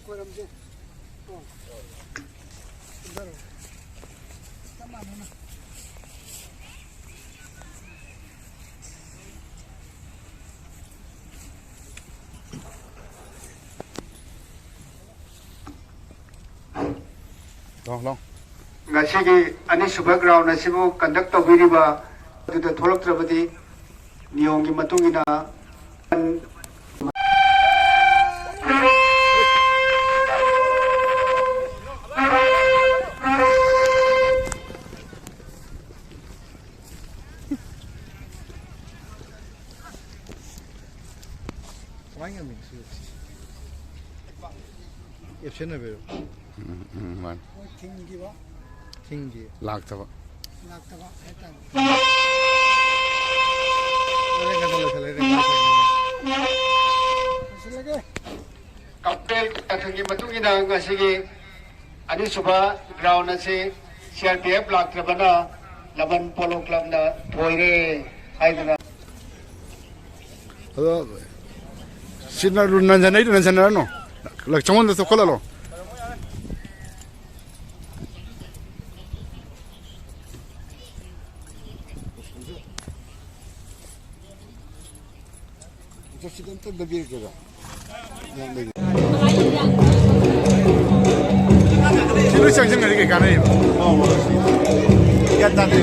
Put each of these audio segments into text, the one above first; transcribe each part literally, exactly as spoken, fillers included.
ꯈꯣꯏꯔꯝꯁꯦ꯫ ꯑꯣ꯫ ꯀꯨꯝꯊꯔꯣ꯫ ꯆꯞ ꯃꯥꯟꯅꯅ꯫ ꯂꯥꯎ, ꯂꯥꯎ꯫ ꯉꯁꯤꯒꯤ ꯑꯅꯤꯁꯨꯕ ꯒ꯭ꯔꯥꯎꯟ ꯑꯁꯤꯕꯨ ꯀꯟꯗꯛ ꯇꯧꯕꯤꯔꯤꯕ ꯑꯗꯨꯗ ꯊꯣꯛꯂꯛꯇ꯭ꯔꯕꯗꯤ ꯅꯤꯌꯣꯝꯒꯤ ꯃꯇꯨꯡ ꯏꯟꯅ ꯀꯃꯥꯏꯅ ꯉꯝꯃꯤꯅꯣ ꯁꯤ? ꯑꯦꯞꯁꯦꯟ ꯑꯣꯏꯕꯩꯔꯣ? ꯎꯝ, ꯎꯝ, ꯃꯥꯅꯤ꯫ ꯃꯣꯏ ꯊꯤꯡꯈꯤꯕ꯫ ꯊꯤꯡꯈꯤ꯫ ꯂꯥꯛꯇꯕ꯫ ꯂꯥꯛꯇꯕ ꯍꯥꯏꯇꯥꯔꯦ꯫ ꯂꯣꯏꯁꯤꯜꯂꯒꯦ꯫ ꯂꯣꯏꯁꯤꯜꯂꯒꯦ꯫ ꯀꯝꯄ꯭ꯂꯦꯟ ꯀꯌꯥꯊꯪꯒꯤ ꯃꯇꯨꯡ ꯏꯟꯅ ꯉꯁꯤꯒꯤ ꯑꯅꯤꯁꯨꯕ ꯒ꯭ꯔꯥꯎꯟ ꯑꯁꯤ ꯁꯤ ꯑꯥꯔ ꯄꯤ ꯑꯦꯐ ꯂꯥꯛꯇ꯭ꯔꯕꯅ ꯂꯃꯟ ꯄꯣꯂꯣ ꯀ꯭ꯂꯕꯅ ꯊꯣꯏꯔꯦ ꯍꯥꯏꯗꯨꯅ꯫ ꯑꯗꯣ ꯁꯤꯅ ꯅꯟꯖꯟꯅꯩꯗꯣ ꯅꯟꯖꯟꯅꯔꯅꯨ꯫ ꯂꯛ-, ꯆꯪꯉꯣꯟꯗ ꯊꯣꯛꯀꯠꯍꯜꯂꯣ꯫ ꯁꯤꯗ ꯑꯝꯇ ꯗꯕꯤꯔ ꯀꯩꯗ꯫ ꯁꯤ ꯂꯣꯏ ꯆꯪꯁꯤꯟꯈ꯭ꯔꯗꯤ ꯀꯩ ꯀꯥꯟꯅꯩꯕ? ꯒ꯭ꯌꯥꯟ ꯇꯥꯗꯦ꯫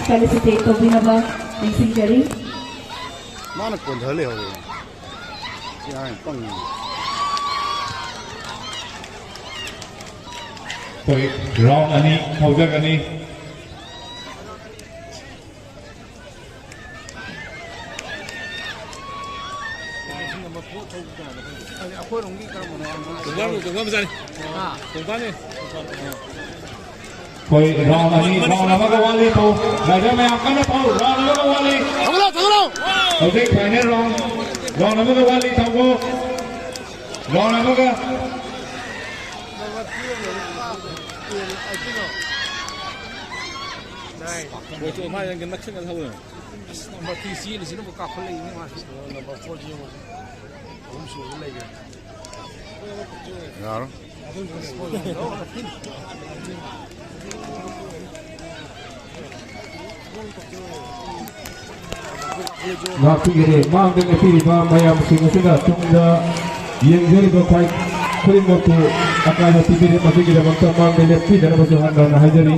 Felicitate ꯇꯧꯕꯤꯅꯕ ꯅꯤꯡꯁꯤꯡꯖꯔꯤ꯫ ꯃꯥꯅ ꯀꯣꯟꯊ ꯂꯩꯍꯧꯔꯦ꯫ ꯌꯥꯏ, ꯄꯪꯉꯤ꯫ ꯑꯩꯈꯣꯏ ꯔꯥꯎꯟ ꯑꯅꯤ ꯍꯧꯖꯒꯅꯤ꯫ ꯑꯩꯈꯣꯏꯔꯣꯝꯒꯤ ꯀꯔꯝꯕꯅꯣ? ꯇꯣꯡꯕꯥꯝ, ꯇꯣꯡꯕꯥꯝ ꯃꯆꯥꯅꯤ꯫ ꯇꯣꯡꯕꯥꯝꯅꯤ꯫ ꯑꯩꯈꯣꯏ ꯔꯥꯎꯟ ꯑꯅꯤ, ꯔꯥꯎꯟ ꯑꯃꯒ ꯋꯥꯠꯂꯤ ꯊꯧ꯫ ꯔꯥꯏꯗꯔ ꯃꯌꯥꯝ ꯀꯟꯅ ꯊꯧ, ꯔꯥꯎꯟ ꯑꯃꯒ ꯋꯥꯠꯂꯤ꯫ ꯊꯧꯒꯠꯂꯣ, ꯊꯧꯒꯠꯂꯣ! ꯍꯧꯖꯤꯛ ꯐꯥꯏꯅꯦꯜ ꯔꯥꯎꯟ, ꯔꯥꯎꯟ ꯑꯃꯒ ꯋꯥꯠꯂꯤ ꯊꯧꯒꯣ꯫ ꯔꯥꯎꯟ ꯑꯃꯒ꯫ ꯅꯝꯕꯔ ꯊ꯭ꯔꯤ ꯆꯦꯜꯂꯤꯁꯤꯅꯕꯨ ꯀꯥꯈꯠꯂꯛꯏꯅꯦ ꯃꯥꯁꯨ꯫ ꯅꯝꯕꯔ ꯐꯣꯔ ꯆꯦꯟꯕꯁꯦ ꯑꯍꯨꯝ ꯁꯨꯕ ꯂꯩꯈ꯭ꯔꯦ꯫ ꯌꯥꯔꯣꯏ꯫ ꯉꯥꯛꯄꯤꯒꯅꯤ꯫ ꯃꯥꯡꯗ ꯂꯦꯞꯄꯤꯔꯤꯕ ꯃꯌꯥꯝꯁꯤꯡ ꯑꯁꯤꯅ ꯇꯨꯡꯗ ꯌꯦꯡꯖꯔꯤꯕ ꯈ꯭ꯋꯥꯏ ꯈꯨꯗꯤꯡꯃꯛꯄꯨ ꯑꯀꯥꯏꯕ ꯄꯤꯕꯤꯔꯦ꯫ ꯃꯁꯤꯒꯤꯗꯃꯛꯇ ꯃꯥꯡꯗ ꯂꯦꯞꯄꯤꯗꯅꯕꯁꯨ ꯍꯟꯅ ꯍꯟꯅ ꯍꯥꯏꯖꯔꯤ꯫